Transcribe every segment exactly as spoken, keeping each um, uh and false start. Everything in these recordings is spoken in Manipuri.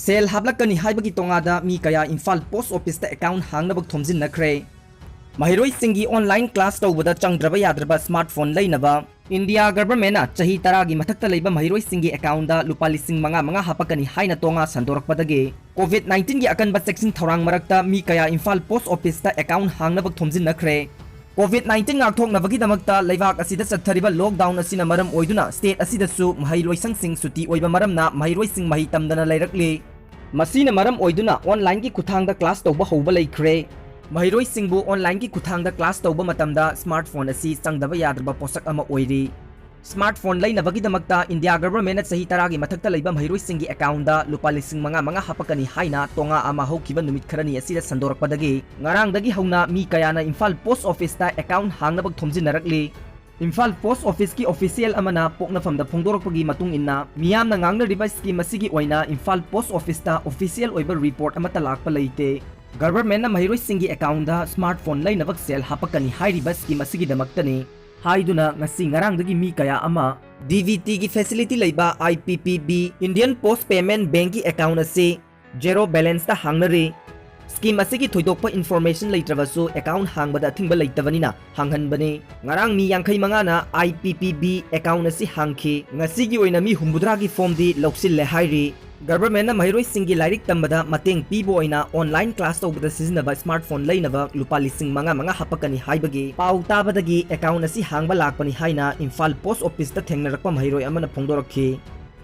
ꯁꯦꯜ ꯍꯥꯞꯂꯛꯀꯅꯤ ꯍꯥꯏꯕꯒꯤ ꯇꯣꯉꯥꯗ ꯃꯤ ꯀꯌꯥ ꯏꯝꯐꯥꯜ ꯄꯣꯁ ꯑꯣꯐꯤꯁꯇ ꯑꯦꯀꯥꯎꯟ ꯍꯥꯡꯅꯕ ꯊꯣꯝꯖꯤꯟꯅꯈ꯭ꯔꯦ꯫ ꯃꯍꯩꯔꯣꯏꯁꯤꯡꯒꯤ ꯑꯣꯟꯂꯥꯏꯟ ꯀ꯭ꯂꯥꯁ ꯇꯧꯕꯗ ꯆꯪꯗ꯭ꯔꯕ ꯌꯥꯗ꯭ꯔꯕ ꯁ꯭ꯃꯥꯔꯠꯐꯣꯟ ꯂꯩꯅꯕ ꯏꯟꯗꯤꯌꯥ ꯒꯚꯔꯟꯃꯦꯟꯠꯅ ꯆꯍꯤ ꯇꯔꯥꯒꯤ ꯃꯊꯛꯇ ꯂꯩꯕ ꯃꯍꯩꯔꯣꯏꯁꯤꯡꯒꯤ ꯑꯦꯀꯥꯎꯟꯗ ꯂꯨꯄꯥ ꯂꯤꯁꯤꯡ ꯃꯉꯥ ꯃꯉꯥ ꯍꯥꯞꯄꯛꯀꯅꯤ ꯍꯥꯏꯅ ꯇꯣꯉꯥ ꯁꯟꯗꯣꯔꯛꯄꯗꯒꯤ ꯀꯣꯚꯤꯗ ꯅꯥꯏꯟꯇꯤꯟꯒꯤ ꯑꯀꯟꯕ ꯆꯦꯛꯁꯤꯟ ꯊꯧꯔꯥꯡ ꯃꯔꯛꯇ ꯃꯤ ꯀꯌꯥ ꯏꯝꯐꯥꯜ ꯄꯣꯁ ꯑꯣꯐꯤꯁꯇ ꯑꯦꯀꯥꯎꯟ ꯍꯥꯡꯅꯕ ꯊꯣꯝꯖꯤꯟꯅꯈ꯭ꯔꯦ꯫ ꯀꯣꯚꯤꯗ ꯅꯥꯏꯟꯇꯤꯟ ꯉꯥꯛꯊꯣꯛꯅꯕꯒꯤꯗꯃꯛꯇ ꯂꯩꯕꯥꯛ ꯑꯁꯤꯗ ꯆꯠꯊꯔꯤꯕ ꯂꯣꯛꯗꯥꯎꯟ ꯑꯁꯤꯅ ꯃꯔꯝ ꯑꯣꯏꯗꯨꯅ ꯁ꯭ꯇꯦꯠ ꯑꯁꯤꯗꯁꯨ ꯃꯍꯩ ꯂꯣꯏꯁꯪꯁꯤꯡ ꯁꯨꯇꯤ ꯑꯣꯏꯕ ꯃꯔꯝꯅ ꯃꯍꯩꯔꯣꯏꯁꯤꯡ ꯃꯍꯩ ꯇꯝꯗꯅ ꯂꯩꯔꯛꯂꯤ꯫ ꯃꯁꯤꯅ ꯃꯔꯝ ꯑꯣꯏꯗꯨꯅ ꯑꯣꯟꯂꯥꯏꯟꯒꯤ ꯈꯨꯠꯊꯥꯡꯗ ꯀ꯭ꯂꯥꯁ ꯇꯧꯕ ꯍꯧꯕ ꯂꯩꯈ꯭ꯔꯦ꯫ ꯃꯍꯩꯔꯣꯏꯁꯤꯡꯕꯨ ꯑꯣꯟꯂꯥꯏꯟꯒꯤ ꯈꯨꯠꯊꯥꯡꯗ ꯀ꯭ꯂꯥꯁ ꯇꯧꯕ ꯃꯇꯝꯗ ꯁ꯭ꯃꯥꯔꯠꯐꯣꯟ ꯑꯁꯤ ꯆꯪꯗꯕ ꯌꯥꯗ꯭ꯔꯕ ꯄꯣꯠꯁꯛ ꯑꯃ ꯑꯣꯏꯔꯤ꯫ ꯁ꯭ꯃꯥꯔꯠꯐꯣꯟ ꯂꯩꯅꯕꯒꯤꯗꯃꯛꯇ ꯏꯟꯗꯤꯌꯥ ꯒꯚꯔꯟꯃꯦꯟꯠꯅ ꯆꯍꯤ ꯇꯔꯥꯒꯤ ꯃꯊꯛꯇ ꯂꯩꯕ ꯃꯍꯩꯔꯣꯏꯁꯤꯡꯒꯤ ꯑꯦꯀꯥꯎꯟꯗ ꯂꯨꯄꯥ ꯂꯤꯁꯤꯡ ꯃꯉꯥ ꯃꯉꯥ ꯍꯥꯞꯄꯛꯀꯅꯤ ꯍꯥꯏꯅ ꯇꯣꯉꯥ ꯑꯃ ꯍꯧꯈꯤꯕ ꯅꯨꯃꯤꯠ ꯈꯔꯅꯤ ꯑꯁꯤꯗ ꯁꯟꯗꯣꯔꯛꯄꯗꯒꯤ ꯉꯔꯥꯡꯗꯒꯤ ꯍꯧꯅ ꯃꯤ ꯀꯌꯥꯅ ꯏꯝꯐꯥꯜ ꯄꯣꯁ ꯑꯣꯐꯤꯁꯇ ꯑꯦꯀꯥꯎꯟ ꯍꯥꯡꯅꯕ ꯊꯣꯝꯖꯤꯟꯅꯔꯛꯂꯤ꯫ ꯏꯝꯐꯥꯜ ꯄꯣꯁ ꯑꯣꯐꯤꯁꯀꯤ ꯑꯣꯐꯤꯁꯤꯌꯦꯜ ꯑꯃꯅ ꯄꯣꯛꯅꯐꯝꯗ ꯐꯣꯡꯗꯣꯔꯛꯄꯒꯤ ꯃꯇꯨꯡ ꯏꯟꯅ, ꯃꯤꯌꯥꯝꯅ ꯉꯥꯡꯅꯔꯤꯕ ꯁ꯭ꯀꯤꯝ ꯑꯁꯤꯒꯤ ꯑꯣꯏꯅ ꯏꯝꯐꯥꯜ ꯄꯣꯁ ꯑꯣꯐꯤꯁꯇ ꯑꯣꯐꯤꯁꯤꯌꯦꯜ ꯑꯣꯏꯕ ꯔꯤꯄꯣꯔꯠ ꯑꯃꯠꯇ ꯂꯥꯛꯄ ꯂꯩꯇꯦ꯫ ꯒꯚꯔꯟꯃꯦꯟꯠꯅ ꯃꯍꯩꯔꯣꯏꯁꯤꯡꯒꯤ ꯑꯦꯀꯥꯎꯟꯗ ꯁ꯭ꯃꯥꯔꯠꯐꯣꯟ ꯂꯩꯅꯕ ꯁꯦꯜ ꯍꯥꯞꯄꯛꯀꯅꯤ ꯍꯥꯏꯔꯤꯕ ꯁ꯭ꯀꯤꯝ ꯑꯁꯤꯒꯤꯗꯃꯛꯇꯅꯤ ꯍꯥꯏꯗꯨꯅ ꯉꯁꯤ ꯉꯔꯥꯡꯗꯒꯤ ꯃꯤ ꯀꯌꯥ ꯑꯃ ꯗꯤ ꯕꯤ ꯇꯤꯒꯤ ꯐꯦꯁꯤꯂꯤꯇꯤ ꯂꯩꯕ I P P B, Indian post payment ꯕꯦꯡꯛꯀꯤ ꯑꯦꯀꯥꯎꯟ ꯑꯁꯤ ꯖꯦꯔꯣ ꯕꯦꯂꯦꯟꯁꯇ ꯍꯥꯡꯅꯔꯤ꯫ ꯁ꯭ꯀꯤꯝ ꯑꯁꯤꯒꯤ ꯊꯣꯏꯗꯣꯛꯄ ꯏꯟꯐꯣꯔꯃꯦꯁꯟ ꯂꯩꯇ꯭ꯔꯕꯁꯨ ꯑꯦꯀꯥꯎꯟ ꯍꯥꯡꯕꯗ ꯑꯊꯤꯡꯕ ꯂꯩꯇꯕꯅꯤꯅ ꯍꯥꯡꯍꯟꯕꯅꯤ꯫ ꯉꯔꯥꯡ ꯃꯤ ꯌꯥꯡꯈꯩ ꯃꯉꯥꯅ ꯑꯥꯏ ꯄꯤ ꯄꯤ ꯕꯤ ꯑꯦꯀꯥꯎꯟ ꯑꯁꯤ ꯍꯥꯡꯈꯤ꯫ ꯉꯁꯤꯒꯤ ꯑꯣꯏꯅ ꯃꯤ ꯍꯨꯝꯐꯨꯇꯔꯥꯒꯤ ꯐꯣꯔꯝꯗꯤ ꯂꯧꯁꯤꯜꯂꯦ ꯍꯥꯏꯔꯤ꯫ ꯒꯚꯔꯟꯃꯦꯟꯠꯅ ꯃꯍꯩꯔꯣꯏꯁꯤꯡꯒꯤ ꯂꯥꯏꯔꯤꯛ ꯇꯝꯕꯗ ꯃꯇꯦꯡ ꯄꯤꯕ ꯑꯣꯏꯅ ꯑꯣꯟꯂꯥꯏꯟ ꯀ꯭ꯂꯥꯁ ꯇꯧꯕꯗ ꯁꯤꯖꯤꯟꯅꯕ ꯁ꯭ꯃꯥꯔꯠꯐꯣꯟ ꯂꯩꯅꯕ ꯂꯨꯄꯥ ꯂꯤꯁꯤꯡ ꯃꯉꯥ ꯃꯉꯥ ꯍꯥꯞꯄꯛꯀꯅꯤ ꯍꯥꯏꯕꯒꯤ ꯄꯥꯎ ꯇꯥꯕꯗꯒꯤ ꯑꯦꯀꯥꯎꯟ ꯑꯁꯤ ꯍꯥꯡꯕ ꯂꯥꯛꯄꯅꯤ ꯍꯥꯏꯅ ꯏꯝꯐꯥꯜ ꯄꯣꯁ ꯑꯣꯐꯤꯁꯇ ꯊꯦꯡꯅꯔꯛꯄ ꯃꯍꯩꯔꯣꯏ ꯑꯃꯅ ꯐꯣꯡꯗꯣꯔꯛꯈꯤ꯫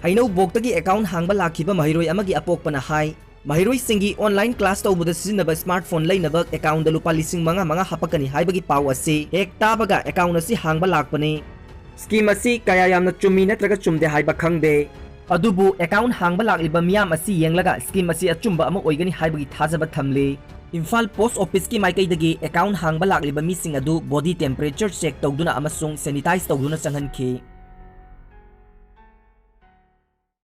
ꯍꯩꯅꯧꯕꯣꯛꯇꯒꯤ ꯑꯦꯀꯥꯎꯟ ꯍꯥꯡꯕ ꯂꯥꯛꯈꯤꯕ ꯃꯍꯩꯔꯣꯏ ꯑꯃꯒꯤ ꯑꯄꯣꯛꯄꯅ ꯍꯥꯏ, ꯃꯍꯩꯔꯣꯏꯁꯤꯡꯒꯤ ꯑꯣꯟꯂꯥꯏꯟ ꯀ꯭ꯂꯥꯁ ꯇꯧꯕꯗ ꯁꯤꯖꯤꯟꯅꯕ ꯁ꯭ꯃꯥꯔꯠꯐꯣꯟ ꯂꯩꯅꯕ ꯑꯦꯀꯥꯎꯟꯗ ꯂꯨꯄꯥ ꯂꯤꯁꯤꯡ ꯃꯉꯥ ꯃꯉꯥ ꯍꯥꯞꯄꯛꯀꯅꯤ ꯍꯥꯏꯕꯒꯤ ꯄꯥꯎ ꯑꯁꯤ ꯍꯦꯛ ꯇꯥꯕꯒ ꯑꯦꯀꯥꯎꯟ ꯑꯁꯤ ꯍꯥꯡꯕ ꯂꯥꯛꯄꯅꯤ꯫ ꯁ꯭ꯀꯤꯝ ꯑꯁꯤ ꯀꯌꯥ ꯌꯥꯝꯅ ꯆꯨꯝꯃꯤ ꯅꯠꯇ꯭ꯔꯒ ꯆꯨꯝꯗꯦ ꯍꯥꯏꯕ ꯈꯪꯗꯦ꯫ ꯑꯗꯨꯕꯨ ꯑꯦꯀꯥꯎꯟ ꯍꯥꯡꯕ ꯂꯥꯛꯂꯤꯕ ꯃꯤꯌꯥꯝ ꯑꯁꯤ ꯌꯦꯡꯂꯒ ꯁ꯭ꯀꯤꯝ ꯑꯁꯤ ꯑꯆꯨꯝꯕ ꯑꯃ ꯑꯣꯏꯒꯅꯤ ꯍꯥꯏꯕꯒꯤ ꯊꯥꯖꯕ ꯊꯝꯂꯤ꯫ ꯏꯝꯐꯥꯜ ꯄꯣꯁ ꯑꯣꯐꯤꯁꯀꯤ ꯃꯥꯏꯀꯩꯗꯒꯤ ꯑꯦꯀꯥꯎꯟ ꯍꯥꯡꯕ ꯂꯥꯛꯂꯤꯕ ꯃꯤꯁꯤꯡ ꯑꯗꯨ ꯕꯣꯗꯤ ꯇꯦꯝꯄꯔꯦꯆꯔ ꯆꯦꯛ ꯇꯧꯗꯨꯅ ꯑꯃꯁꯨꯡ ꯁꯦꯅꯤꯇꯥꯏꯖ ꯇꯧꯗꯨꯅ ꯆꯪꯍꯟꯈꯤ꯫